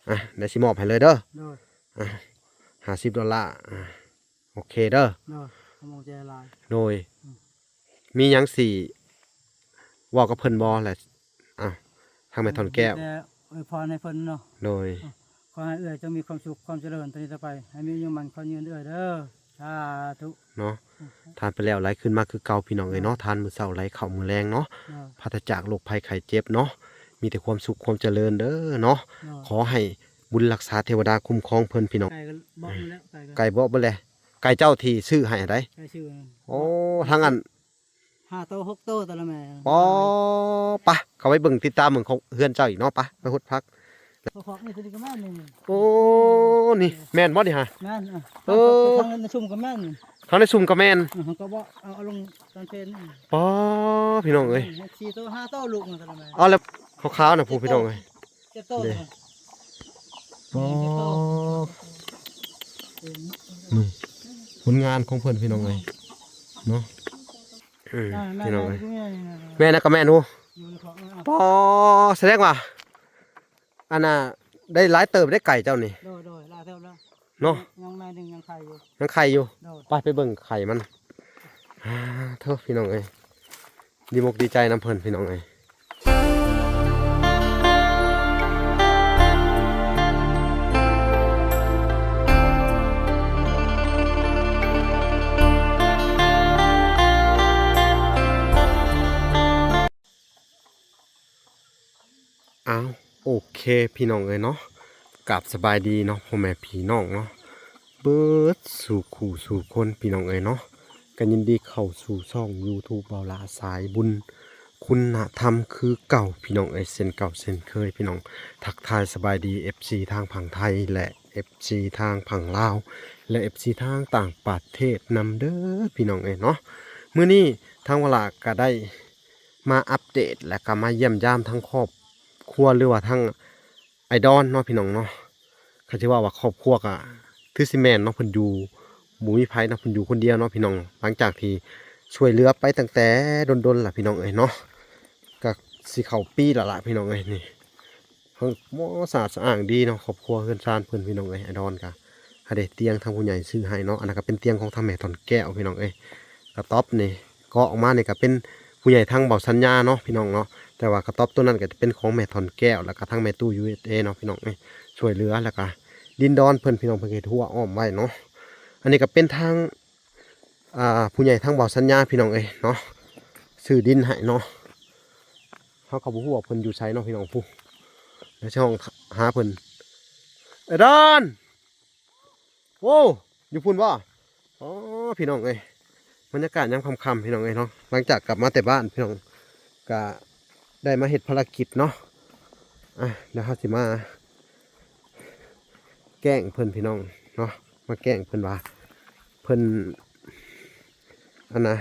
ອ່ະ ດຽວຊິມອບໃຫ້ເລີຍເດີ. ໂດຍ ອ່ະ ຫ້າສິບໂດລາ. ອ່ະ ໂອເຄເດີ. ໂດຍ ຂອບໃຈຫຼາຍ. ໂດຍ ອືມ ມີຫຍັງຊິເວົ້າກັບເພິ່ນບໍ່ລະ? ອ່ະ ທາງແມ່ທ່ອນແກ້ວ ມີແຕ່ອວຍພອນໃຫ້ເພິ່ນເນາະ. ໂດຍ ຂໍໃຫ້ເອື້ອຍຈົ່ງມີຄວາມສຸກຄວາມຈະເລີນຕໍ່ນີ້ຕໍ່ໄປ ໃຫ້ມີອາຍຸໝັ້ນຂວັນຍືນເອື້ອຍເດີ. ສາທຸເນາະ. ອືມ ທານໄປແລ້ວໄຫຼຄືນມາຄືເກົ່າ ພີ່ນ້ອງເອີຍເນາະ. ໂດຍ ທານມື້ເຊົ້າໄຫຼເຂົ້າມື້ແລງເນາະ. ໂດຍ ປາສະຈາກໂລກໄພໄຂ້ເຈັບເນາະ. ໂດຍ ມີແຕ່ຄວາມສຸກຄວາມຈະເລີນເດີເນາະ. ໂດຍ ຂໍໃຫ້ບຸນລັກສາເທວະດາຄຸ້ມຄອງເພິ່ນ ພີ່ນ້ອງ. ໄກ່ກໍບອກໝົດແລ້ວ ໄກ່ກໍ ໄກ່ບອກເບິດແລ້ວ. ໄກ່ເຈົ້າທີ່ຊື້ໃຫ້ໃດ໋? ໄກ່ຊື້. ໂອ້ ທັງອັນ ຫ້າໂຕຫົກໂຕແຕ່ລະແມ່. ປໍ ປະ ເຂົ້າໄປເບິ່ງ ຕິດຕາມເບິ່ງຂອງເຮືອນເຈົ້າອີກເນາະ. ປະ ໄປຫົດຜັກ. ໂອ້ ນີ້ແມ່ນບໍ່ນີ້ຫະ? ແມ່ນ. ເອີ ທາງໃນຊຸມກໍແມ່ນ. ທາງໃນຊຸມກໍແມ່ນ. ເອີ ເຮົາກໍບໍ່ເອົາ ເອົາລົງຕອນເພນ. ປໍ ພີ່ນ້ອງເອີຍ ສີ່ໂຕຫ້າໂຕລູກມັນແຕ່ລະແມ່. ເອົາແລ້ວຂາວໆນະ ຜູ້ ພີ່ນ້ອງເອີຍ. ເຈັດໂຕ. ນີ້ ອໍ ນີ້ຜົນງານຂອງເພິ່ນ ພີ່ນ້ອງເອີຍເນາະ. ເອີ ພີ່ນ້ອງເອີຍ ແມ່ນນະ ກໍແມ່ນ. ໂອ້ ປໍ ສະແດງວ່າ ອັນນ່າ ໄດ້ຫຼາຍເຕີບໄດ໋ ໄກ່ເຈົ້ານີ້. ໂດຍໆ ຫຼາຍເຕີບແລ້ວເນາະ. ຍັງໜ້ອຍໜຶ່ງ ຍັງໄຂ່ຢູ່ ຍັງໄຂ່ຢູ່. ໂດຍ ໄປ ໄປເບິ່ງໄຂ່ມັນ. ອາ ໂທ້ ພີ່ນ້ອງເອີຍ ດີອົກດີໃຈນຳເພິ່ນ ພີ່ນ້ອງເອີຍ. ອ້າວ ໂອເຄ ພີ່ນ້ອງເອີຍເນາະ. ກາບສະບາຍດີເນາະ ພໍ່ແມ່ພີ່ນ້ອງເນາະ ເບິດສູ່ຄູ່ສູ່ຄົນ ພີ່ນ້ອງເອີຍເນາະ. ກໍຍິນດີເຂົ້າສູ່ຊ່ອງຢູທູບ ເບົາຫຼ້າສາຍບຸນ ຄຸນນະທຳຄືເກົ່າ ພີ່ນ້ອງເອີຍ ເຊັ່ນເກົ່າເຊັ່ນເຄີຍ ພີ່ນ້ອງ. ທັກທາຍສະບາຍດີເອັຟຊີທາງຝັ່ງໄທ ແລະ ເອັຟຊີທາງຝັ່ງລາວ ແລະ ເອັຟຊີທາງຕ່າງປະເທດນຳເດີ ພີ່ນ້ອງເອີຍເນາະ. ມື້ນີ້ທາງວາລາກໍໄດ້ມາອັບເດດ ແລະ ກໍມາຢ້ຽມຢາມທັງຄອບຄົວ ຫຼືວ່າທັງ ອ້າຍດອນເນາະ ພີ່ນ້ອງເນາະ. ຄັນຊິເວົ້າວ່າຄອບຄົວກະຖືຊິແມ່ນເນາະ ເພິ່ນຢູ່ ບໍ່ມີໃຜເນາະ ເພິ່ນຢູ່ຄົນດຽວເນາະ ພີ່ນ້ອງ. ຫຼັງຈາກທີ່ຊ່ວຍເຫຼືອໄປຕັ້ງແຕ່ດົນໆລະ ພີ່ນ້ອງເອີຍເນາະ ກະຊິເຂົ້າປີແລ້ວລະ ພີ່ນ້ອງເອີຍ. ນີ້ ເພິ່ນ ໂອ້ ສະອາດສະອ້າງດີເນາະ ຄອບຄົວເຮືອນຊານເພິ່ນ ພີ່ນ້ອງເອີຍ. ອາດອນກະ ອັນເດ ຕຽງທາງຜູ້ໃຫຍ່ຊື້ໃຫ້ເນາະ ອັນນັ້ນກະເປັນຕຽງຂອງທາງແມ່ທ່ອນແກ້ວ ພີ່ນ້ອງເອີຍ. ກະຕັອບນີ້ ເກາະອອກມານີ້ກະເປັນຜູ້ໃຫຍ່ທາງເບົາສັນຍາເນາະ ພີ່ນ້ອງເນາະ. ແຕ່ວ່າກະຕັອບໂຕນັ້ນກະຈະເປັນຂອງແມ່ທ່ອນແກ້ວ ແລ້ວກະທາງແມ່ຕູ້ ຢູເອສເອ ເນາະ ພີ່ນ້ອງເອີຍ ຊ່ວຍເຫຼືອ ແລ້ວກະດິນດອນເພິ່ນ ພີ່ນ້ອງ ເພິ່ນເຮັດຮົ້ວອ້ອມໄວ້ເນາະ. ອັນນີ້ກະເປັນທາງ ອ່າ ຜູ້ໃຫຍ່ທາງເບົາສັນຍາ ພີ່ນ້ອງເອີຍເນາະ ຊື້ດິນໃຫ້ເນາະ. ເຮົາກໍບໍ່ຮູ້ວ່າເພິ່ນຢູ່ໃສເນາະ ພີ່ນ້ອງ. ຜູ້ ດຽວຊິຮ້ອງຫາເພິ່ນ. ອາດອນ ໂອ້ ຢູ່ພຸ້ນບໍ່? ອໍ ພີ່ນ້ອງເອີຍ ບັນຍາກາດຍາມຄ່ຳໆ ພີ່ນ້ອງເອີຍເນາະ. ຫຼັງຈາກກັບມາແຕ່ບ້ານ ພີ່ນ້ອງ ກະໄດ້ມາເຮັດພາລະກິດເນາະ. ອ່ະ ດຽວເຮົາຊິມາແກ້ງເພິ່ນ ພີ່ນ້ອງເນາະ ມາແກ້ງເພິ່ນວ່າ ເພິ່ນ ອັນນ່າ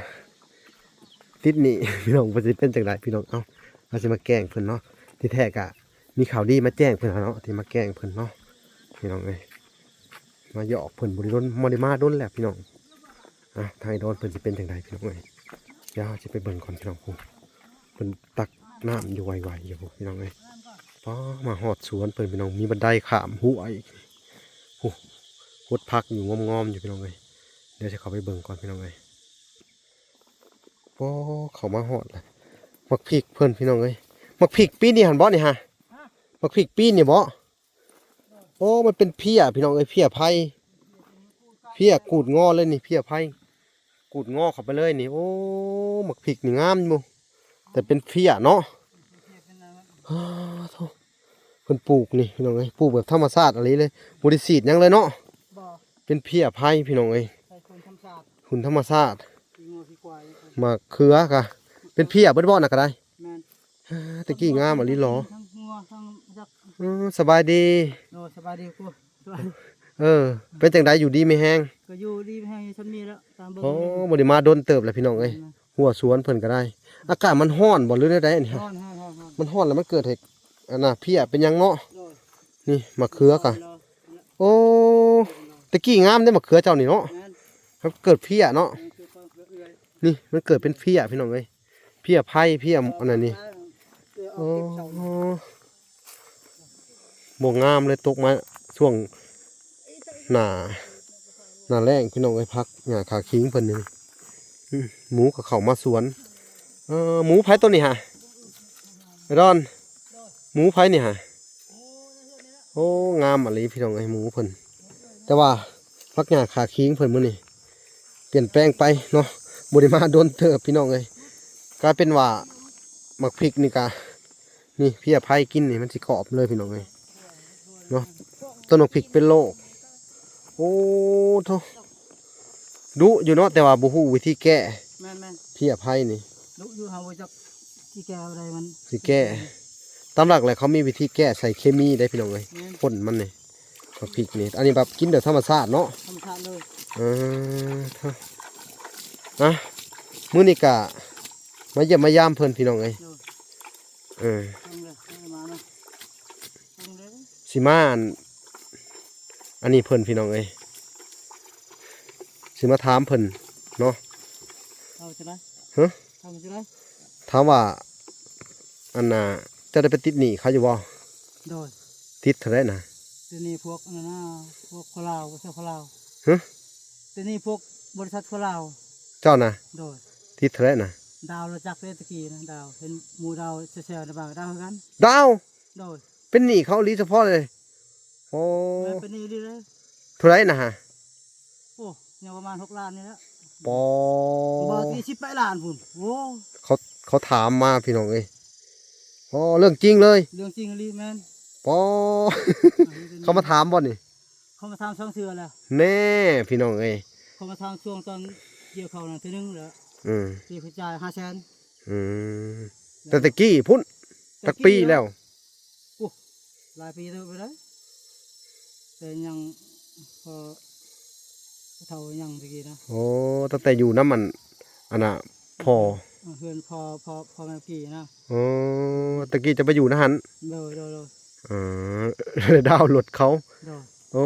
ຕິດໜີ້ ພີ່ນ້ອງ ເພິ່ນຊິເປັນຈັ່ງໃດ ພີ່ນ້ອງ. ເອົ້າ ເຮົາຊິມາແກ້ງເພິ່ນເນາະ. ທີ່ແທ້ກະມີຂ່າວດີມາແຈ້ງເພິ່ນເນາະ ທີ່ມາແກ້ງເພິ່ນເນາະ ພີ່ນ້ອງເອີຍ. ມາຢອກເພິ່ນ ບໍ່ໄດ້ດົນ ບໍ່ໄດ້ມາດົນແລ້ວ ພີ່ນ້ອງ. ອ່ະ ທາງໄອ້ດອນເພິ່ນຊິເປັນຈັ່ງໃດ ພີ່ນ້ອງເອີຍ. ດຽວເຮົາຊິໄປເບິ່ງກ່ອນ ພີ່ນ້ອງ. ຜູ້ ເພິ່ນຕັກນ້ຳຢູ່ໄວໆຢູ່ ພີ່ນ້ອງເອີຍ. ປ້າ ມາຮອດສວນເພິ່ນ ພີ່ນ້ອງ ມີບັນໄດຂ້າມຫ້ວຍ. ຜູ້ ຫົດຜັກຢູ່ງອມໆຢູ່ ພີ່ນ້ອງເອີຍ. ດຽວຊິເຂົ້າໄປເບິ່ງກ່ອນ ພີ່ນ້ອງເອີຍ. ໂອ້ ເຂົ້າມາຮອດລະ ໝາກພິກເພິ່ນ ພີ່ນ້ອງເອີຍ. ໝາກພິກປີນີ້ຫັ້ນບໍ່ນີ້ຫະ? ໝາກພິກປີນີ້ບໍ່? ໂອ້ ມັນເປັນເພ້ຍ ພີ່ນ້ອງເອີຍ ເພ້ຍໄຜ່ ເພ້ຍກູດງໍເລີຍນີ້ ເພ້ຍໄຜ່ ກູດງໍເຂົ້າໄປເລີຍນີ້. ໂອ້ ໝາກພິກນີ້ງາມຢູ່ ແຕ່ເປັນເພ້ຍເນາະ. ອ້າ ໂທ້ ເພິ່ນປູກນີ້ ພີ່ນ້ອງເອີຍ ປູກແບບທຳມະຊາດອີ່ຫຼີເລີຍ ບໍ່ໄດ້ສີດຫຍັງເລີຍເນາະ. ບໍ່ ເປັນເພ້ຍໄຜ່ ພີ່ນ້ອງເອີຍ. ໃສ່ຝຸ່ນທຳມະຊາດ ຝຸ່ນທຳມະຊາດ. ຂີ້ງົວຂີ້ຄວາຍ ໝາກເຂືອກະເປັນເພ້ຍເບິດບໍ່ນະກະໄດ້. ແມ່ນ. ອ່າ ແຕ່ກີ້ງາມອີ່ຫຼີຫຼໍ. ທັງງົວທັງຈັກ. ເອີ ສະບາຍດີ. ໂດຍ ສະບາຍດີກູ. ເອີ ເປັນຈັ່ງໃດ ຢູ່ດີມີແຮງ? ກໍຢູ່ດີມີແຮງຢູ່ຊ່ຳນີ້ແຫຼະ ຕາມເບິ່ງ. ໂອ້ ບໍ່ໄດ້ມາດົນເຕີບແລ້ວ ພີ່ນ້ອງເອີຍ. ແມ່ນ. ຫົວສວນເພິ່ນກໍໄດ້. ອາກາດມັນຮ້ອນບໍ່ ຫຼືແນວໃດອັນນີ້? ຮ້ອນໆໆໆ. ມັນຮ້ອນແລ້ວມັນເກີດໃຫ້ ອັນນ່າ ເພ້ຍເປັນຫຍັງເນາະ. ໂດຍ. ນີ້ໝາກເຂືອກະ. ໂອ້ ແຕ່ກີ້ງາມເດ້ໝາກເຂືອເຈົ້ານີ້ເນາະ. ແມ່ນ. ມັນເກີດເພ້ຍເນາະ. ແມ່ນ ຄືເພິ່ນເອື້ອຍ. ນີ້ມັນເກີດເປັນເພ້ຍ ພີ່ນ້ອງເອີຍ ເພ້ຍໄຜ່ ເພ້ຍອັນນັ້ນນີ້. ໂອ້ ເອີ ເກັບເຊົາ. ບໍ່ງາມເລີຍ ຕົກມາຊ່ວງໜ້າ ໜ້າແລ້ງ ພີ່ນ້ອງເອີຍ. ຜັກຫຍ້າຂາຄີງເພິ່ນນີ້ ອືມ ໝູກໍເຂົ້າມາສວນ. ເອີ ໝູໃຜໂຕນີ້ຫະ ດອນ? ໝູໃຜນີ້ຫະ? ໂອ້ ງາມອີ່ຫຼີ ພີ່ນ້ອງເອີຍ ໝູເພິ່ນ. ແຕ່ວ່າຜັກຫຍ້າຂາຄີງເພິ່ນມື້ນີ້ປ່ຽນແປງໄປເນາະ ບໍ່ໄດ້ມາດົນເຕີບ ພີ່ນ້ອງເອີຍ. ກາຍເປັນວ່າໝາກພິກນີ້ກະ ນີ້ເພຍໄພກິນນີ້ມັນຊິກອບເລີຍ ພີ່ນ້ອງເອີຍເນາະ. ຕົ້ນໝາກພິກເປັນໂລກ. ໂອ້ໂທ້ ດຸຢູ່ເນາະ ແຕ່ວ່າບໍ່ຮູ້ວິທີແກ້. ແມ່ນໆ ເພຍໄພນີ້ ດຸຢູ່ ເຮົາບໍ່ຈັກຊິແກ້ແນວໃດມັນ ຊິແກ້. ຕາມຫຼັກແລ້ວເຂົາມີວິທີແກ້ໃສ່ເຄມີເດ້ ພີ່ນ້ອງເອີຍ. ແມ່ນ ພົ້ນມັນນີ້ ໝາກພິກນີ້ ອັນນີ້ແບບກິນແບບທຳມະຊາດເນາະ ທຳມະຊາດເລີຍ. ເອີ ເອີ ມື້ນີ້ກະມາຢ້ຽມມາຢາມເພິ່ນ ພີ່ນ້ອງເອີຍ. ໂດຍ ເອີ ເບິ່ງເດີ ເບິ່ງເດີ ມາເນາະ ເບິ່ງເດີ ຊິມາ ອັນ ອັນນີ້ເພິ່ນ ພີ່ນ້ອງເອີຍ ຊິມາຖາມເພິ່ນເນາະ. ເອົາຈັ່ງໃດ? ຮະ? ເອົາຈັ່ງໃດ? ຖາມວ່າ ອັນນ່າ ເຈົ້າໄດ້ໄປຕິດໜີ້ເຂົາຢູ່ບໍ່? ໂດຍ ຕິດເທົ່າໃດນະ? ຕິດໜີ້ພວກອັນນັ້ນນະ ພວກຄົນລາວ ພວກຊາວລາວ. ຮະ? ຕິດໜີ້ພວກບໍລິສັດຄົນລາວ. ເຈົ້ານະ? ໂດຍ ຕິດເທົ່າໃດນະ? ດາວ ຮູ້ຈັກເດ້ ຕະກີ້ນະ ດາວ ເຫັນໝູ່ດາວແຊວໆ ໃນບ້ານ ດາວຄືກັນ. ດາວ? ໂດຍ ເປັນໜີ້ເຂົາອີ່ຫຼີສະເພາະເລີຍ. ໂອ້ ແມ່ນເປັນໜີ້ອີ່ຫຼີເລີຍ. ເທົ່າໃດນະຫະ? ໂອ້ ຍັງປະມານຫົກລ້ານນີ້ແຫຼະ. ປໍ ບໍ່ ສີ່ສິບປາຍລ້ານພຸ້ນ. ໂອ້ ເຂົາ ເຂົາຖາມມາ ພີ່ນ້ອງເອີຍ. ອໍ ເລື່ອງຈິງເລີຍ? ເລື່ອງຈິງອີ່ຫຼີ ແມ່ນ. ປໍ ເຂົາມາຖາມບໍ່ນີ້? ເຂົາມາຖາມສອງເທື່ອແລ້ວ. ແນ່ ພີ່ນ້ອງເອີຍ ເຂົາມາຖາມຊ່ວງຕອນກ່ຽວເຂົ້ານັ້ນເທື່ອໜຶ່ງແລ້ວ. ອືມ ທີ່ເຂົາຈ່າຍຫ້າແສນ. ອືມ ແຕ່ແຕ່ກີ້ພຸ້ນ ແຕ່ ຈັກປີແລ້ວ? ໂອ້ ຫຼາຍປີເຕີບແລ້ວ ແຕ່ຍັງພໍເຖົ້າຍັງຕະກີ້ນະ. ໂອ້ ຕັ້ງແຕ່ຢູ່ນຳອັນ ອັນນ່າ ພໍ່ ເອີ ເຮືອນພໍ່ ພໍ່ ພໍ່ແມ່ຕະກີ້ນະ. ໂອ້ ຕະກີ້ຈະໄປຢູ່ນຳຫັ້ນ? ໂດຍ ໂດຍ ໂດຍ. ເອີ ໄດ້ດາວລົດເຂົາ. ໂດຍ. ໂອ້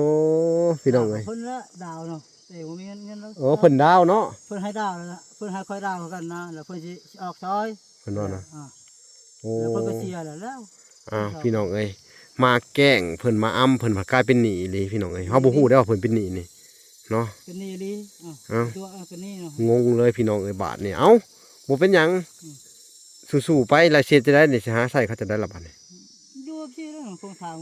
ພີ່ນ້ອງເອີຍ ເພິ່ນລະດາວເນາະ ແຕ່ບໍ່ມີເງິນ ເງິນ. ໂອ້ ເພິ່ນດາວເນາະ ເພິ່ນໃຫ້ດາວແລ້ວ ເພິ່ນໃຫ້ຂ້ອຍດາວຄືກັນນະ ແລ້ວເພິ່ນຊິອອກຊ່ອຍ ເພິ່ນວ່ານະ. ໂອ້ ແລ້ວເພິ່ນກໍເສຍແລ້ວ ແລ້ວ. ອ້າວ ພີ່ນ້ອງເອີຍ ມາແກ້ງເພິ່ນ ມາອຳເພິ່ນ ພັດກາຍເປັນໜີ້ອີ່ຫຼີ ພີ່ນ້ອງເອີຍ. ເຮົາບໍ່ຮູ້ເດ້ວ່າເພິ່ນເປັນໜີ້ນີ້ເນາະ. ເປັນໜີ້ອີ່ຫຼີ. ເອົາ ເອົາ ຕົວເປັນໜີ້ເນາະ. ງົງເລີຍ ພີ່ນ້ອງເອີຍ ບາດນີ້. ເອົ້າ ບໍ່ເປັນຫຍັງ. ອືມ ສູ້ໆໄປ ລາຍເຊັດຈະໄດ້ນີ້ ຊິຫາໃຊ້ເຂົາຈະໄດ້ລະບາດນີ້. ຢູ່ທີ່ເລື່ອງຂອງທາງ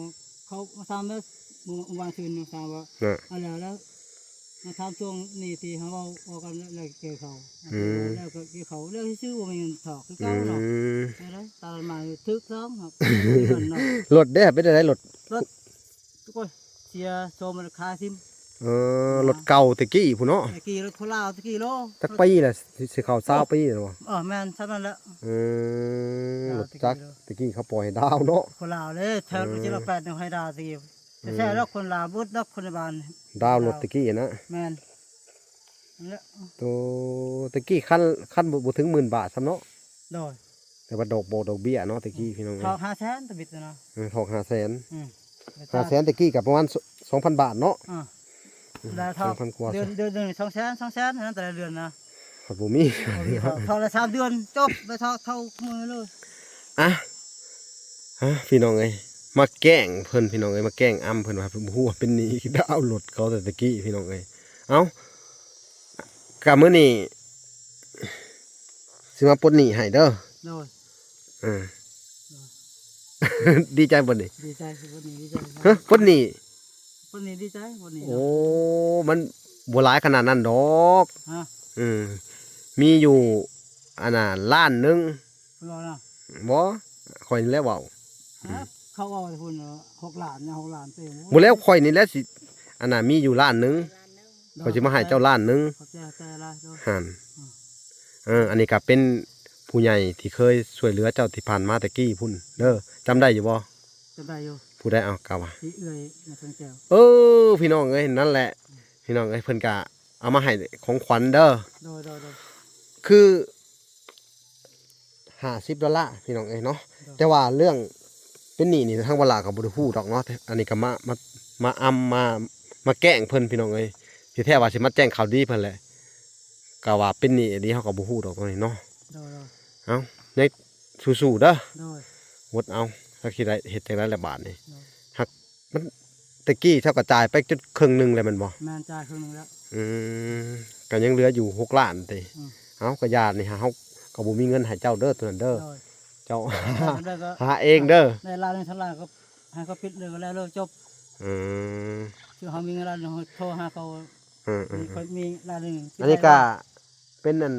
ເຂົາມາຖາມແລ້ວ ມື້ວານຊືນມາຖາມວ່າ ເອີ ອັນແລ້ວ ແລ້ວມາຖາມຊ່ວງນີ້ທີ່ເຮົາເວົ້າ ເວົ້າກັນແລ້ວເກີເຂົາ. ອືມ ແລ້ວກໍເກີເຂົາ ແລ້ວຊື່ໆ ບໍ່ມີເງິນຖອກຄືເກົ່າເນາະ. ອືມ ແລ້ວຕາມມາຖືກຕ້ອງເນາະ. ລົດເດ້ ເປັນຈັ່ງໃດລົດ? ລົດ ໂອ້ຍ ເສຍໂຊມລາຄາຖິ້ມ. ເອີ ລົດເກົ່າແຕ່ກີ້ພຸ້ນເນາະ. ແຕ່ກີ້ລົດຄົນລາວແຕ່ກີ້ໂລ. ຈັກປີລະ? ຊິ ຊິເຂົ້າຊາວປີແລ້ວບໍ່? ເອີ ແມ່ນ ສ່ຳນັ້ນແຫຼະ. ອືມ ລົດຈັກແຕ່ກີ້ເຂົາປ່ອຍໃຫ້ດາວເນາະ. ຄົນລາວເດ້ ແຖວ ເອີ ເຈັດຮ້ອຍແປດ ໃຫ້ດາວແຕ່ກີ້. ອືມ ແທ້ໆ ດອກ ຄົນລາວເບິດດອກ ຄົນໃນບ້ານ ດາວລົດແຕ່ກີ້ນະ. ແມ່ນ ນັ້ນແຫຼະ. ໂຕ ແຕ່ກີ້ຄັນ ຄັນບໍ່ ບໍ່ເຖິງໝື່ນບາດຊ້ຳເນາະ. ໂດຍ. ແຕ່ວ່າດອກ ບໍ່ ດອກເບ້ຍເນາະ ແຕ່ກີ້ ພີ່ນ້ອງເອີຍ. ຖອກຫ້າແສນ ຕະບິດນະ. ເອີ ຖອກຫ້າແສນ. ອືມ ຫ້າແສນ ແຕ່ກີ້ກໍປະມານສອງພັນບາດເນາະ. ອືມ ແລ້ວຖອກ ສອງພັນກວ່າ ເດືອນ ເດືອນໜຶ່ງ ສອງແສນ ສອງແສນ ນັ້ນແຕ່ລະເດືອນນະ. ບໍ່ມີ ຖອກລະສາມເດືອນ ຈົບ ໄດ້ຖອກເທົ່າມື້ເລີຍ. ອະ ອະ ພີ່ນ້ອງເອີຍ ມາແກ້ງເພິ່ນ ພີ່ນ້ອງເອີຍ ມາແກ້ງອຳເພິ່ນວ່າ ເພິ່ນບໍ່ຮູ້ວ່າເປັນໜີ້ດາວລົດເຂົາແຕ່ຕະກີ້ ພີ່ນ້ອງເອີຍ. ເອົ້າ ກະມື້ນີ້ຊິມາປົດໜີ້ໃຫ້ເດີ. ໂດຍ. ເອີ ໂດຍ. ດີໃຈບໍ່ນີ້? ດີໃຈ ປົດໜີ້ດີໃຈ. ຮະ ປົດໜີ້? ປົດໜີ້ດີໃຈ ປົດໜີ້. ໂອ້ ມັນບໍ່ຫຼາຍຂະໜາດນັ້ນດອກ. ຮະ? ເອີ ມີຢູ່ ອັນນ່າ ລ້ານໜຶ່ງ. ເພິ່ນເວົ້ານະ? ບໍ່ ຂ້ອຍນີ້ແຫຼະເວົ້າ. ຮະ? ອືມ ເຂົາເວົ້າແຕ່ພຸ້ນ ຫົກລ້ານນະ ຫົກລ້ານເຕັມ. ບໍ່ແລ້ວ ຂ້ອຍນີ້ແຫຼະຊິ ອັນນ່າ ມີຢູ່ລ້ານໜຶ່ງ. ໂດຍ. ຂ້ອຍຊິມາໃຫ້ເຈົ້າລ້ານໜຶ່ງ. ຂອບໃຈ ຂອບໃຈຫຼາຍ. ໂດຍ. ຫັ້ນ. ອືມ ເອີ ອັນນີ້ກໍເປັນຜູ້ໃຫຍ່ທີ່ເຄີຍຊ່ວຍເຫຼືອເຈົ້າທີ່ຜ່ານມາແຕ່ກີ້ພຸ້ນເດີ. ຈຳໄດ້ຢູ່ບໍ່? ຈຳໄດ້ຢູ່. ຜູ້ໃດ? ເອົາ ກ່າວວ່າ ທີ່ເອື້ອຍນາງແສງແກ້ວ. ເອີ ພີ່ນ້ອງເອີຍ ນັ້ນແຫຼະ. ອືມ ພີ່ນ້ອງເອີຍ ເພິ່ນກະເອົາມາໃຫ້ຂອງຂວັນເດີ. ໂດຍ ໂດຍ ໂດຍ. ຄື ຫ້າສິບດອນລາ ພີ່ນ້ອງເອີຍເນາະ. ໂດຍ. ແຕ່ວ່າເລື່ອງເປັນໜີ້ນີ້ ທາງບ່າວຫຼ້າກໍບໍ່ໄດ້ຮູ້ດອກເນາະ. ອັນນີ້ກໍມາ ມາ ມາອຳ ມາ ມາແກ້ງເພິ່ນ ພີ່ນ້ອງເອີຍ. ທີ່ແທ້ວ່າຊິມາແຈ້ງຂ່າວດີເພິ່ນແຫຼະ. ກະວ່າເປັນໜີ້ອີ່ຫຼີ ເຮົາກໍບໍ່ຮູ້ດອກຕົງນີ້ເນາະ. ໂດຍ ໂດຍ. ເອົ້າ ຍັງສູ້ໆເດີ. ໂດຍ. ອົດເອົາ ຈັກຊິໄດ້ເຮັດຈັ່ງໃດລະບາດນີ້. ໂດຍ. ຫາກ ມັນແຕ່ກີ້ເຈົ້າກໍຈ່າຍໄປຈົນເຄິ່ງໜຶ່ງແລ້ວແມ່ນບໍ່? ແມ່ນ ຈ່າຍເຄິ່ງໜຶ່ງແລ້ວ. ອືມ ກໍຍັງເຫຼືອຢູ່ຫົກລ້ານຕິ? ອືມ ເອົ້າ ກໍຢ່ານີ້ ເຮົາກໍບໍ່ມີເງິນໃຫ້ເຈົ້າເດີ ໂຕນັ້ນເດີ. ໂດຍ ເຈົ້າ ໄດ້ກໍ ຫາເອງເດີ. ໄດ້ລ້ານໜຶ່ງ ສອງລ້ານ ກໍໃຫ້ເຂົາປິດເລີຍ ກໍແລ້ວເລີຍ ຈົບ. ອືມ ຄືເຮົາມີເງິນລ້ານໜຶ່ງ ເຮົາໂທຫາເຂົາ. ເອີໆ ມີ ຂ້ອຍມີລ້ານໜຶ່ງ ອັນນີ້ກໍເປັນອັນ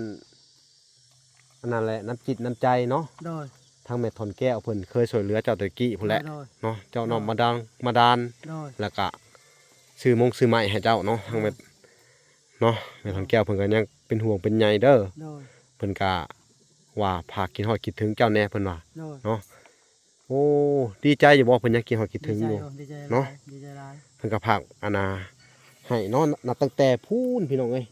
ອັນນັ້ນແຫຼະ ນ້ຳຈິດນ້ຳໃຈເນາະ. ໂດຍ ທາງແມ່ທອນແກ້ວເພິ່ນເຄີຍຊ່ວຍເຫຼືອເຈົ້າແຕ່ກີ້ພຸ້ນແຫຼະ ໂດຍໆ ເນາະ ເຈົ້ານ້ອມ ໂດຍ ມາດານ ມາດານ ໂດຍ ແລ້ວກະຊື້ມົງຊື້ໄມ້ໃຫ້ເຈົ້າເນາະ. ທາງແມ່ ໂດຍ ເນາະ ແມ່ທອນແກ້ວເພິ່ນກໍຍັງເປັນຫ່ວງເປັນໃຍເດີ. ໂດຍ ເພິ່ນກະວ່າຝາກຄິດຮອດຄິດເຖິງເຈົ້າແດ່ ເພິ່ນວ່າ ໂດຍ ເນາະ. ໂອ້ ດີໃຈຢູ່ບໍ່? ເພິ່ນຍັງຄິດຮອດຄິດເຖິງຢູ່ ດີໃຈ ໂອ້ ດີໃຈຫຼາຍ ເນາະ ດີໃຈຫຼາຍ. ເພິ່ນກໍຝາກອັນນ່າໃຫ້ເນາະ ນັບຕັ້ງແຕ່ພຸ້ນ ພີ່ນ້ອງເອີຍ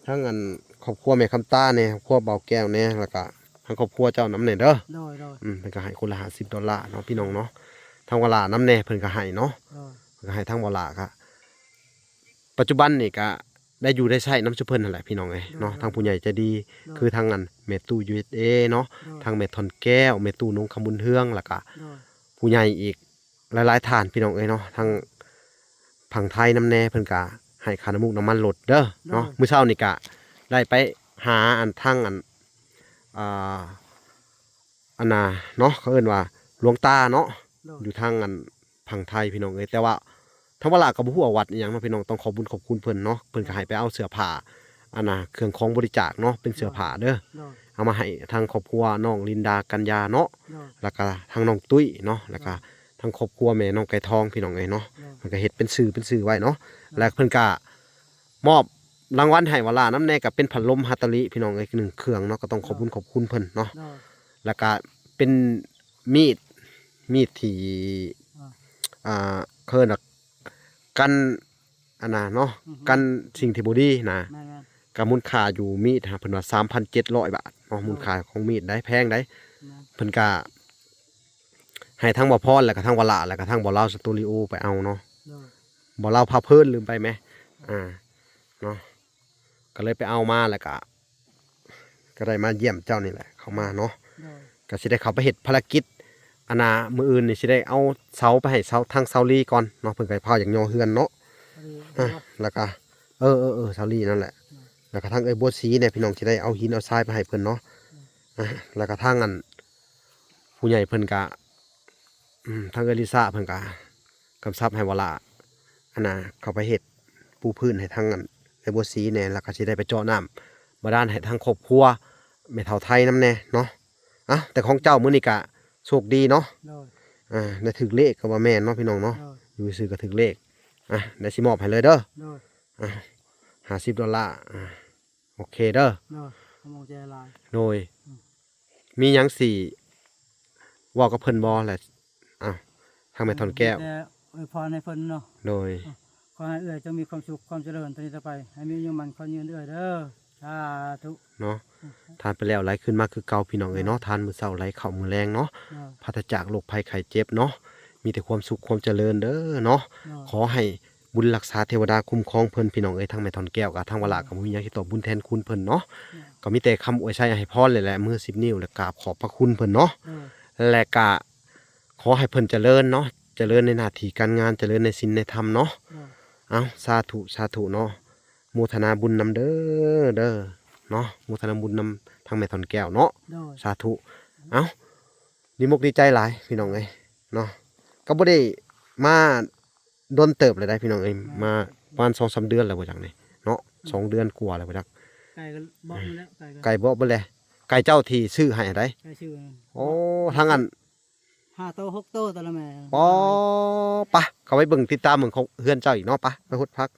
ທັງອັນຄອບຄົວແມ່ຄຳຕາແດ່ ຄອບຄົວບ່າວແກ້ວແດ່ ແລ້ວກະທັງຄອບຄົວເຈົ້ານຳແດ່ເດີ. ໂດຍໆ ອືມ ເພິ່ນກໍໃຫ້ຄົນລະຫ້າສິບດອນລາເນາະ ພີ່ນ້ອງເນາະ. ທາງວາລານຳແດ່ ເພິ່ນກໍໃຫ້ເນາະ. ໂດຍ ເພິ່ນກໍໃຫ້ທາງວາລາ ກະປັດຈຸບັນນີ້ກະໄດ້ຢູ່ໄດ້ໃຊ້ນຳຊຸມເພິ່ນຫັ້ນແຫຼະ ພີ່ນ້ອງເອີຍ ໂດຍໆ ເນາະ. ທາງຜູ້ໃຫຍ່ໃຈດີ ໂດຍ ຄືທາງອັນແມ່ຕູ້ ຢູເອສເອ ເນາະ ໂດຍ ທາງແມ່ທອນແກ້ວ ແມ່ຕູ້ ນົງຄຳບຸນເຮືອງ ແລ້ວກະ ໂດຍ ຜູ້ໃຫຍ່ອີກ ຫຼາຍໆທ່ານ ພີ່ນ້ອງເອີຍເນາະ ທັງຝັ່ງໄທນຳແດ່ ເພິ່ນກະໃຫ້ຄ່ານ້ຳມັນລົດເດີເນາະ. ໂດຍ ມື້ເຊົ້ານີ້ກະໄດ້ໄປຫາອັນ ທາງອັນ ອ່າ ອັນນ່າເນາະ ເຂົາເອີ້ນວ່າຫຼວງຕາເນາະ. ໂດຍ ຢູ່ທາງອັນຝັ່ງໄທ ພີ່ນ້ອງເອີຍ ແຕ່ວ່າທາງວາລາກໍບໍ່ຮູ້ວ່າວັດອີ່ຫຍັງເນາະ ພີ່ນ້ອງ. ຕ້ອງຂອບບຸນຂອບຄຸນເພິ່ນເນາະ ເພິ່ນກໍໃຫ້ໄປເອົາເສື້ອຜ້າ ອັນນ່າ ເຄື່ອງຂອງບໍລິຈາກເນາະ ເປັນເສື້ອຜ້າເດີ ໂດຍ ເອົາມາໃຫ້ທາງຄອບຄົວນ້ອງລິນດາ ກັນຍາເນາະ ໂດຍ ແລ້ວກະທາງນ້ອງຕຸ້ຍເນາະ ແລ້ວກະ ໂດຍ ທາງຄອບຄົວແມ່ນ້ອງໄກ່ທອງ ພີ່ນ້ອງເອີຍເນາະ. ໂດຍ ເພິ່ນກໍເຮັດເປັນຊື່ເປັນຊື່ໄວ້ເນາະ ໂດຍ ແລ້ວເພິ່ນກະມອບລາງວັນໃຫ້ວາລານຳແດ່ ກໍເປັນພັດລົມຮາຕາລິ ພີ່ນ້ອງເອີຍ ໜຶ່ງເຄື່ອງເນາະ. ກໍຕ້ອງຂອບບຸນຂອບຄຸນເພິ່ນເນາະ ໂດຍ ແລ້ວກະເປັນມີດ ມີດທີ່ ອ່າ ອ່າ ເຂົາເອີ້ນວ່າ ກັນອັນນ່າເນາະ ອືຮຶ ກັນສິ່ງທີ່ບໍ່ດີນະ. ແມ່ນໆ ກໍມູນຄ່າຢູ່ມີດຫັ້ນ ເພິ່ນວ່າສາມພັນເຈັດຮ້ອຍບາດເນາະ. ໂດຍ ມູນຄ່າຂອງມີດໄດ໋ ແພງໄດ໋. ແມ່ນ ເພິ່ນກໍໃຫ້ທັງບ່າວພອນ ແລ້ວກໍທັງວາລາ ແລ້ວກໍທັງບ່າວລາວສະຕູດິໂອໄປເອົາເນາະ. ໂດຍ ບ່າວລາວພາເພີນ ລືມໄປແມ ອ່າ ເນາະ ກໍເລີຍໄປເອົາມາ ແລ້ວກໍ ກໍໄດ້ມາຢ້ຽມເຈົ້ານີ້ແຫຼະ ເຂົ້າມາເນາະ. ໂດຍ ກໍຊິໄດ້ເຂົ້າໄປເຮັດພາລະກິດ ອັນນ່າ ມື້ອື່ນນີ້ຊິໄດ້ເອົາເສົາໄປໃຫ້ເສົາ ທາງເສົາລີກ່ອນເນາະ ເພິ່ນກໍພາຢາກຍໍເຮືອນເນາະ. ເອີ ອ່ະ ແລ້ວກໍ ເອີໆໆ ເສົາລີນັ້ນແຫຼະ. ໂດຍ ແລ້ວກໍທາງເອື້ອຍບົວສີແດ່ ພີ່ນ້ອງ ຊິໄດ້ເອົາຫີນເອົາຊາຍໄປໃຫ້ເພິ່ນເນາະ. ໂດຍ ອ່ະ ແລ້ວກໍທາງອັນ ຜູ້ໃຫຍ່ເພິ່ນກະ ອືມ ທາງເອື້ອຍລິຊາເພິ່ນກະກຳຊັບໃຫ້ວາລາ ອັນນ່າ ເຂົ້າໄປເຮັດປູພື້ນໃຫ້ທາງອັນເອື້ອຍບົວສີແດ່ ແລ້ວກໍຊິໄດ້ໄປເຈາະນ້ຳບາດານໃຫ້ທາງຄອບຄົວແມ່ເຖົ້າໄທນຳແດ່ເນາະ. ເອົ້າ ແຕ່ຂອງເຈົ້າມື້ນີ້ກະໂຊກດີເນາະ. ໂດຍ ອ່າ ໄດ້ຖືກເລກກໍວ່າແມ່ນເນາະ ພີ່ນ້ອງເນາະ. ໂດຍ ຢູ່ຊື່ກໍຖືກເລກ. ອ່ະ ໄດ້ຊິມອບໃຫ້ເລີຍເດີ. ໂດຍ ອ່ະ ຫ້າສິບດອນລາ. ອ່າ ໂອເຄເດີ. ໂດຍ ຂອບໃຈຫຼາຍ. ໂດຍ ອືມ ມີຫຍັງຊິເວົ້າກັບເພິ່ນບໍ່ລະ? ອ້າວ ທາງແມ່ທອນແກ້ວ ມີແຕ່ອວຍພອນໃຫ້ເພິ່ນເນາະ. ໂດຍ ຂໍໃຫ້ເອື້ອຍຈົ່ງມີຄວາມສຸກຄວາມຈະເລີນຕໍ່ນີ້ຕໍ່ໄປ ໃຫ້ມີອາຍຸໝັ້ນຂວັນຍືນເອື້ອຍເດີ. ສາທຸເນາະ. ອືມ ທານໄປແລ້ວໄຫຼຄືນມາຄືເກົ່າ ພີ່ນ້ອງເອີຍເນາະ. ໂດຍ ທານມື້ເຊົ້າໄຫຼເຂົ້າມື້ແລງເນາະ. ໂດຍ ປາສະຈາກໂລກໄພໄຂ້ເຈັບເນາະ. ໂດຍ ມີແຕ່ຄວາມສຸກຄວາມຈະເລີນເດີເນາະ. ໂດຍ ຂໍໃຫ້ ບຸນລັກສາເທວະດາຄຸ້ມຄອງເພິ່ນ ພີ່ນ້ອງເອີຍ. ທາງແມ່ທອນແກ້ວກັບທາງວາລາ ໂດຍ ກໍບໍ່ມີຫຍັງຊິຕອບບຸນແທນຄຸນເພິ່ນເນາະ. ໂດຍ ກໍມີແຕ່ຄຳອວຍໄຊໃຫ້ພອນແຫຼະ ແລະ ມືສິບນິ້ວ ແລະ ກາບຂອບພະຄຸນເພິ່ນເນາະ. ໂດຍ ແລະ ກະຂໍໃຫ້ເພິ່ນຈະເລີນເນາະ ຈະເລີນໃນໜ້າທີ່ການງານ ຈະເລີນໃນສິນໃນທຳເນາະ. ໂດຍ ເອົ້າ ສາທຸ ສາທຸເນາະ. ໂມທະນາບຸນນຳເດີ ເດີເນາະ. ໂມທະນາບຸນນຳທາງແມ່ທອນແກ້ວເນາະ. ໂດຍ ສາທຸ. ເອົ້າ ດີມົກດີໃຈຫຼາຍ ພີ່ນ້ອງເອີຍເນາະ. ກໍບໍ່ໄດ້ມາ ດົນເຕີບແລ້ວໄດ໋ ພີ່ນ້ອງເອີຍ. ແມ່ນ ມາປະມານສອງສາມເດືອນແລ້ວບໍ່ຈັກນີ້ເນາະ. ອືມ ສອງເດືອນກວ່າແລ້ວບໍ່ຈັກ. ໄກ່ກໍເບາະໝົດແລ້ວ ໄກ່ກໍ ໄກ່ເບາະເບິດແລ້ວ. ໄກ່ເຈົ້າທີ່ຊື້ໃຫ້ໃດ໋? ໄກ່ຊື້. ໂອ້ ທາງອັນ ຫ້າໂຕຫົກໂຕແຕ່ລະແມ່. ປໍ ປະ ເຂົ້າໄປເບິ່ງ ຕິດຕາມເບິ່ງຂອງເຮືອນເຈົ້າອີກເນາະ. ປະ ໄປຫົດຜັກ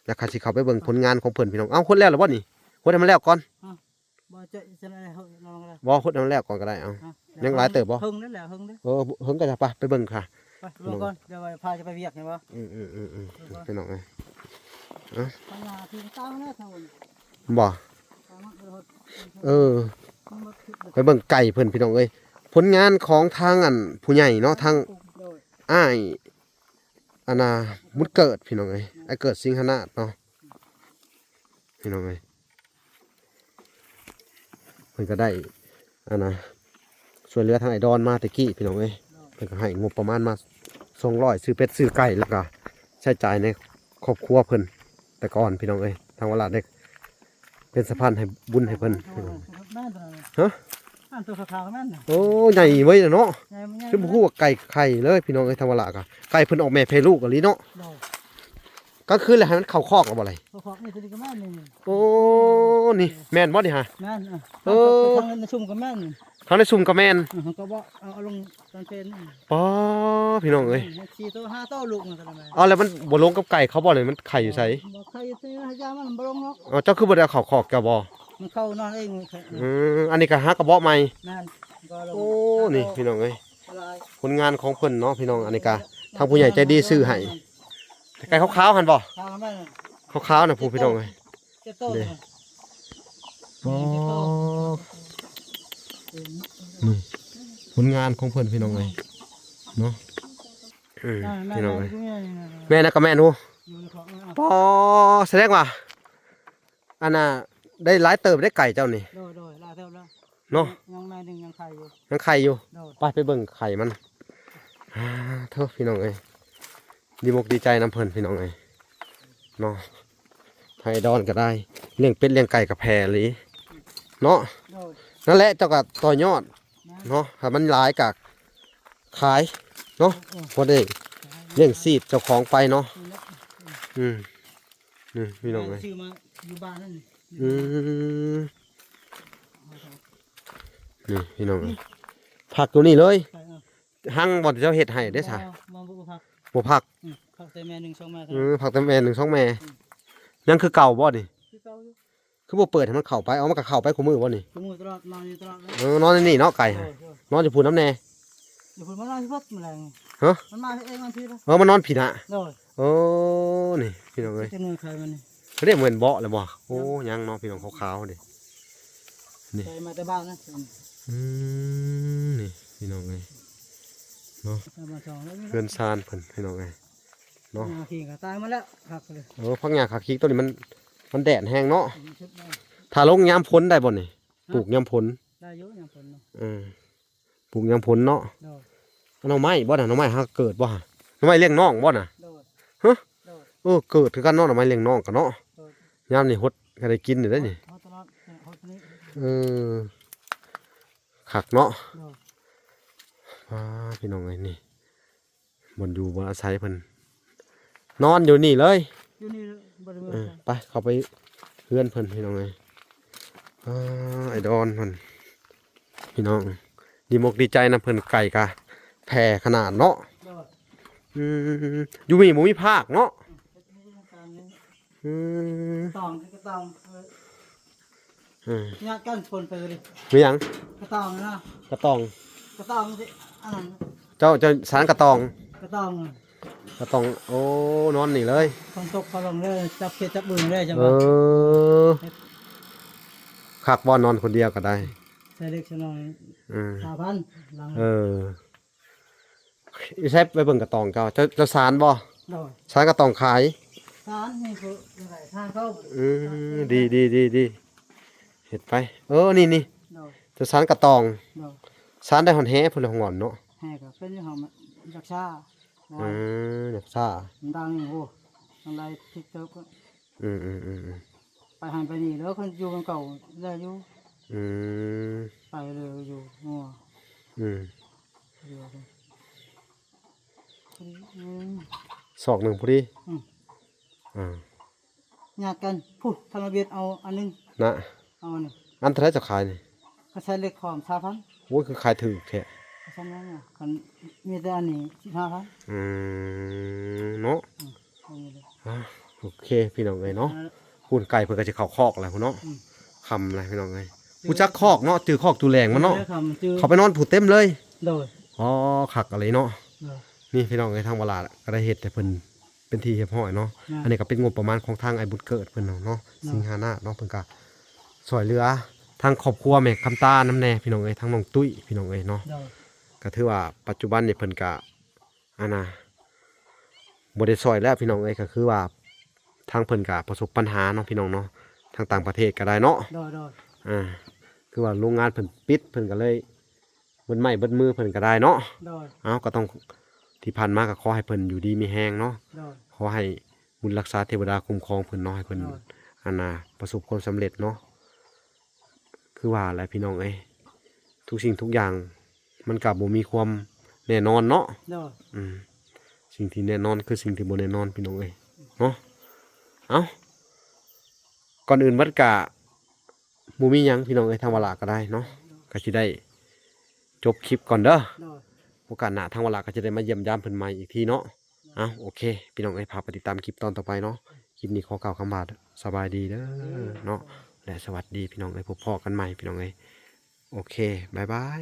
ແລ້ວຂ້າຊິເຂົ້າໄປເບິ່ງຜົນງານຂອງເພິ່ນ ພີ່ນ້ອງ. ເອົ້າ ຫົດແລ້ວລະບໍ່ນີ້? ຫົດໃຫ້ມັນແລ້ວກ່ອນ. ເອົ້າ ບໍ່ ຈະ ຈະໄດ້ເຮົາລອງລະ ບໍ່ ຂຸດໃຫ້ມັນແລ້ວກ່ອນກໍໄດ້. ເອົ້າ ອ່ະ ຍັງຫຼາຍເຕີບບໍ່? ເຫິງແລ້ວ ເຫິງເດ້. ເອີ ເຫິງກໍຈະ ໄປ ໄປເບິ່ງຄ່ະ. ໄປ ເບິ່ງກ່ອນ ດຽວພາຈະໄປວຽກແມ່ນບໍ່? ອືມໆໆ ເບິ່ງກ່ອນ ພີ່ນ້ອງເອີຍ. ເອົ້າ ພັນລາທີ່ເກົ່າແລ້ວເທົ່ານີ້ ບໍ່? ເອີ ໄປເບິ່ງໄກ່ເພິ່ນ ພີ່ນ້ອງເອີຍ. ຜົນງານຂອງທາງອັນຜູ້ໃຫຍ່ເນາະ ທາງ ໂດຍ ອ້າຍ ອັນນ່າ ບຸນເກີດ ພີ່ນ້ອງເອີຍ ອ້າຍເກີດ ສິງຫະນາດເນາະ ພີ່ນ້ອງເອີຍ. ເພິ່ນກໍໄດ້ ອັນນ່າ ຊ່ວຍເຫຼືອທາງອ້າຍດອນມາແຕ່ກີ້ ພີ່ນ້ອງເອີຍ. ເພິ່ນກໍໃຫ້ງົບປະມານມາ ສອງຮ້ອຍ ຊື້ເປັດຊື້ໄກ່ ແລ້ວກໍໃຊ້ຈ່າຍໃນຄອບຄົວເພິ່ນແຕ່ກ່ອນ ພີ່ນ້ອງເອີຍ. ທາງວະລາດໄດ້ເປັນສະພານໃຫ້ບຸນໃຫ້ເພິ່ນ. ແມ່ນ ຮະ? ອັນໂຕຂາວໆ ກໍແມ່ນນະ. ໂອ້ ໃຫຍ່ເວີ້ຍເນາະ. ໃຫຍ່ ມັນໃຫຍ່ ຄືບໍ່ຮູ້ວ່າໄກ່ໄຂ່ເລີຍ ພີ່ນ້ອງເອີຍ. ທາງວະລາດກໍໄກ່ເພິ່ນອອກແມ່ແຜ່ລູກອີ່ຫຼີເນາະ. ໂດຍ. ກາງຄືນແລ້ວໃຫ້ມັນເຂົ້າຄອກແລ້ວບໍ່ລະ? ເຂົ້າຄອກນີ້ ຕົວນີ້ກໍແມ່ນນີ້. ໂອ້ ນີ້ແມ່ນບໍ່ນີ້ຫະ? ແມ່ນ. ເອີ ເອີ ທາງໃນຊຸ່ມກໍແມ່ນ. ທາງໃນຊຸ່ມກໍແມ່ນ. ເອີ ເຮົາກໍບໍ່ເອົາ ເອົາລົງ ຕອນເປັນ ອໍ ພີ່ນ້ອງເອີຍ ສີ່ໂຕຫ້າໂຕ ລູກມັນກໍໄດ້ແມ່ນ. ເອົາ ແລ້ວມັນບໍ່ລົງກັບໄກ່ເຂົາບໍ່ນີ້? ມັນໄຂ່ຢູ່ໃສ? ບໍ່ ໄຂ່ຢູ່ໃນຫຍ້າ ມັນບໍ່ລົງເນາະ. ອໍ ເຈົ້າຄືບໍ່ໄດ້ເອົາເຂົ້າຄອກເຈົ້າບໍ່? ມັນເຂົ້ານອນເອງ. ອືມ ອັນນີ້ກໍຫາກະເບາະໃໝ່. ແມ່ນ. ໂອ້ ນີ້ພີ່ນ້ອງເອີຍ ຜົນງານຂອງເພິ່ນເນາະ ພີ່ນ້ອງ. ອັນນີ້ກໍທາງຜູ້ໃຫຍ່ໃຈດີຊື້ໃຫ້. ໄກ່ຂາວໆຫັ້ນບໍ່? ຂາວໆນະ ຜູ້ ພີ່ນ້ອງເອີຍ. ເຈັດໂຕ. ອໍ ນີ້ຜົນງານຂອງເພິ່ນ ພີ່ນ້ອງເອີຍເນາະ. ເອີ ພີ່ນ້ອງເອີຍ ແມ່ນນະ ກໍແມ່ນ. ໂອ້ ປໍ ສະແດງວ່າ ອັນນ່າ ໄດ້ຫຼາຍເຕີບໄດ້ໄກ່ເຈົ້ານີ້. ໂດຍໆ ຫຼາຍເຕີບແລ້ວເນາະ. ຍັງແມ່ໜຶ່ງຍັງໄຂ່ຢູ່ ຍັງໄຂ່ຢູ່. ໂດຍ. ໄປ ໄປເບິ່ງໄຂ່ມັນ. ອາ ໂທ້ ພີ່ນ້ອງເອີຍ ດີອົກດີໃຈນຳເພິ່ນ ພີ່ນ້ອງເອີຍເນາະ. ໄທດອນກໍໄດ້ ລ້ຽງເປັດລ້ຽງໄກ່ກໍແຜ່ອີ່ຫຼີເນາະ. ໂດຍ. ນັ້ນແຫຼະ ເຈົ້າກໍຕໍ່ຍອດເນາະ ຖ້າມັນຫຼາຍກໍຂາຍເນາະ. ເອີ ພໍໄດ້ລ້ຽງຊີບເຈົ້າຂອງໄປເນາະ. ນີ້ແຫຼະ. ອືມ ນີ້ພີ່ນ້ອງເອີຍ ຊື້ມາຢູ່ບ້ານນັ້ນ. ອືມ ນີ້ພີ່ນ້ອງເອີຍ ພັກຢູ່ນີ້ເລີຍ. ຮັງບ່ອນທີ່ເຈົ້າເຮັດໃຫ້ເດ້ຊະ? ບໍ່ ບໍ່ ບໍ່ພັກ ບໍ່ພັກ. ອືມ ພັກແຕ່ແມ່ໜຶ່ງສອງແມ່. ເອີ ພັກແຕ່ແມ່ໜຶ່ງສອງແມ່. ອືມ ຍັງຄືເກົ່າບໍ່ນີ້? ຄືເກົ່າຢູ່. ຄືບໍ່ເປີດໃຫ້ມັນເຂົ້າໄປ? ເອົາ ມັນກໍເຂົ້າໄປຄູ່ມື້ບໍ່ນີ້? ຄູ່ມື້ຕະຫຼອດ ນອນຢູ່ຕະຫຼອດເລີຍ. ເອີ ນອນໃນນີ້ເນາະ ໄກ່. ໂດຍ ໂດຍ. ນອນຢູ່ພຸ້ນນຳແດ່. ຢູ່ພຸ້ນ ມານອນຢູ່ເບິດມື້ແລງ. ຮະ? ມັນມາເອງມັນພີ້ລະ. ເອີ ມັນນອນພີ້ນະ. ໂດຍ. ໂອ້ ນີ້ພີ່ນ້ອງເອີຍ ຈັກໜ່ວຍໄຂ່ມັນນີ້. ເດ້ ແມ່ນເບາະແລ້ວບໍ່? ໂອ້ ຍັງເນາະ ພີ່ນ້ອງ ຂາວໆເດ້. ນີ້ ໄກ່ມາແຕ່ບ້ານນະ. ອືມ ນີ້ພີ່ນ້ອງເອີຍເນາະ ເຮືອນຊານເພິ່ນ ພີ່ນ້ອງເອີຍເນາະ. ຫຍ້າຂີງກໍຕາຍໝົດແລ້ວ ຄັກເລີຍ. ເອີ ຜັກຫຍ້າຂາຂີງຕົວນີ້ມັນ ມັນແດດແຮງເນາະ. ອືມ ສຸດແລ້ວ. ຖ້າລົງຍາມຝົນໄດ້ບໍ່ນີ້? ຮະ? ປູກຍາມຝົນ ໄດ້ຢູ່ຍາມຝົນເນາະ. ເອີ ປູກຍາມຝົນເນາະ. ໂດຍ. ໜໍ່ໄມ້ບໍ່ນະ? ໜໍ່ໄມ້ຫາເກີດບໍ່ຫະ? ໜໍ່ໄມ້ລ້ຽງນ້ອງບໍ່ນະ? ໂດຍ. ຮະ? ໂດຍ. ເອີ ເກີດຄືກັນເນາະ ໜໍ່ໄມ້ລ້ຽງນ້ອງກັນເນາະ. ໂດຍ. ຍາມນີ້ຫົດກໍໄດ້ກິນຢູ່ເດ້ນີ້. ຫົດຕະຫຼອດ ຫົດນີ້. ເອີ ຄັກເນາະ. ໂດຍ. ວ້າ ພີ່ນ້ອງເອີຍ ນີ້ບ່ອນຢູ່ບ່ອນອາໄສເພິ່ນ ນອນຢູ່ນີ້ເລີຍ. ຢູ່ນີ້ເລີຍ ບໍ່ໄດ້ເມືອ. ເອີ ໄປ ເຂົ້າໄປເຮືອນເພິ່ນ ພີ່ນ້ອງເອີຍ. ອ້າ ໄອ້ດອນເພິ່ນ ພີ່ນ້ອງ ດີອົກດີໃຈນຳເພິ່ນ ໄກ່ກະແຜ່ຂະໜາດເນາະ. ໂດຍ. ອືມ ຢູ່ນີ້ບໍ່ມີພາກເນາະ. ອືມ ເຮັດເຮືອນການນີ້. ອືມ ກະຕອງ ກະຕອງ ເອີ ເອີ ຍາດກັນຄົນໄປເລີຍ. ມີຫຍັງ? ກະຕອງນະ. ກະຕອງ ກະຕອງຊິ ອັນນັ້ນ ເຈົ້າ ເຈົ້າສານກະຕອງ. ກະຕອງ ກະຕອງ. ໂອ້ ນອນນີ້ເລີຍ. ຝົນຕົກກໍລົງເລີຍ ຈັບເຂດຈັບບຶງເລີຍ ຈັ່ງ ເອີ ວ່າ ຄັກບໍ່ ນອນຄົນດຽວກໍໄດ້. ໃສ່ເຫຼັກໃສ່ນ້ອຍ. ອືມ ຫ້າພັນຫຼັງ. ເອີ ຢູ່ໃສ? ໄປເບິ່ງກະຕອງເຈົ້າ. ເຈົ້າ ເຈົ້າສານບໍ່? ໂດຍ. ສານກະຕອງຂາຍ. ສານນີ້ຄື ສານເຂົາ. ອືມ ດີໆໆໆ ເຮັດໄປ. ເອີ ນີ້ໆ. ໂດຍ. ເຈົ້າສານກະຕອງ. ໂດຍ. ສານໄດ້ຮອດແຫພຸ້ນແຫຼະ ຫົວງອນເນາະ. ແຫກໍເປັນຢູ່ ເຮົາມັນຢາກຊ້າ. ອືມ ຢາກຊ້າ. ມັນດັງຢູ່ ໂອ້ ມັນໄດ້ພິກເຕີບ. ອືມໆໆໆ ໄປຫັ້ນໄປນີ້ເດີ ຄັນຢູ່ນຳເກົ່າໄດ້ຢູ່. ອືມ ໄປເລີຍຢູ່ ໂອ້ ອືມ ອືມ ສອກໜຶ່ງພໍດີ. ອືມ ອ່າ ຍາດກັນ ພຸ້ນ ທາງລະບຽດເອົາອັນໜຶ່ງນະ. ເອົາອັນໜຶ່ງ. ອັນເທົ່າໃດເຈົ້າຂາຍນີ້? ເຂົາໃຊ້ເຫຼັກຂອມ ຊາວພັນ. ໂອ້ຍ ຄືຂາຍຖືກແທ້. ຄັນມີແຕ່ອັນນີ້ ສິບຫ້າພັນ. ອືມ ເນາະ. ອືມ ເອົານີ້ເລີຍ. ອ່າ ໂອເຄ ພີ່ນ້ອງເອີຍເນາະ. ພຸ້ນ ໄກ່ເພິ່ນກໍຊິເຂົ້າຄອກແລ້ວພຸ້ນເນາະ. ອືມ ຄ່ຳແລ້ວພີ່ນ້ອງເອີຍ. ຮູ້ຈັກຄອກເນາະ ຈື່ຄອກຈູ່ແຫຼງມັນເນາະ. ເອີ ຄ່ຳຈື່ ເຂົ້າໄປນອນພຸ້ນເຕັມເລີຍ. ໂດຍ. ອໍ ຄັກອີ່ຫຼີເນາະ. ໂດຍ. ນີ້ພີ່ນ້ອງເອີຍ ທາງວາລາກໍໄດ້ເຮັດໃຫ້ເພິ່ນ ເປັນທີ່ຮຽບຮ້ອຍເນາະ. ແມ່ນ. ອັນນີ້ກໍເປັນງົບປະມານຂອງທາງອ້າຍບຸນເກີດເພິ່ນເນາະ ເນາະ ເນາະ ສິງຫານາດເນາະ ເພິ່ນກໍຊ່ວຍເຫຼືອທາງຄອບຄົວແມ່ຄຳຕານຳແດ່ພີ່ນ້ອງເອີຍ ທາງນ້ອງຕຸ້ຍພີ່ນ້ອງເອີຍເນາະ. ໂດຍ. ກໍຖືວ່າປັດຈຸບັນນີ້ເພິ່ນກໍ ອັນນ່າ ບໍ່ໄດ້ຊ່ອຍແລ້ວພີ່ນ້ອງເອີຍ ກໍຄືວ່າທາງເພິ່ນກໍປະສົບປັນຫາເນາະພີ່ນ້ອງເນາະ ທາງຕ່າງປະເທດກໍໄດ້ເນາະ. ໂດຍໆ. ອ່າ ຄືວ່າໂຮງງານເພິ່ນປິດ ເພິ່ນກໍເລີຍ ເບິດໄມ້ເບິດມືເພິ່ນກໍໄດ້ເນາະ. ໂດຍ. ເອົາ ກໍຕ້ອງ ທີ່ຜ່ານມາກໍຂໍໃຫ້ເພິ່ນຢູ່ດີມີແຮງເນາະ ໂດຍ ຂໍໃຫ້ບຸນລັກສາເທວະດາຄຸ້ມຄອງເພິ່ນເນາະ ໃຫ້ເພິ່ນ ໂດຍ ອັນນ່າ ປະສົບຄວາມສຳເລັດເນາະ. ຄືວ່າແຫຼະພີ່ນ້ອງເອີຍ ທຸກສິ່ງທຸກຢ່າງມັນກໍບໍ່ມີຄວາມແນ່ນອນເນາະ ໂດຍ ອືມ ສິ່ງທີ່ແນ່ນອນຄືສິ່ງທີ່ບໍ່ແນ່ນອນ ພີ່ນ້ອງເອີຍເນາະ. ເອົ້າ ກ່ອນອື່ນໝົດກະບໍ່ມີຫຍັງພີ່ນ້ອງເອີຍ ທາງວາລະກໍໄດ້ເນາະ ກໍຊິໄດ້ຈົບຄລິບກ່ອນເດີ ໂດຍ ໂອກາດໜ້າທາງວາລະກໍຈະໄດ້ມາຢ້ຽມຢາມເພິ່ນໃໝ່ອີກທີເນາະ. ເອົ້າ ໂອເຄ ພີ່ນ້ອງເອີຍ ຝາກໄປຕິດຕາມຄລິບຕອນຕໍ່ໄປເນາະ. ຄລິບນີ້ຂໍກ່າວຄຳວ່າສະບາຍດີເດີເນາະ ແລະ ສະຫວັດດີພີ່ນ້ອງເອີຍ. ພົບພໍ້ກັນໃໝ່ພີ່ນ້ອງເອີຍ. ໂອເຄ ບາຍບາຍ.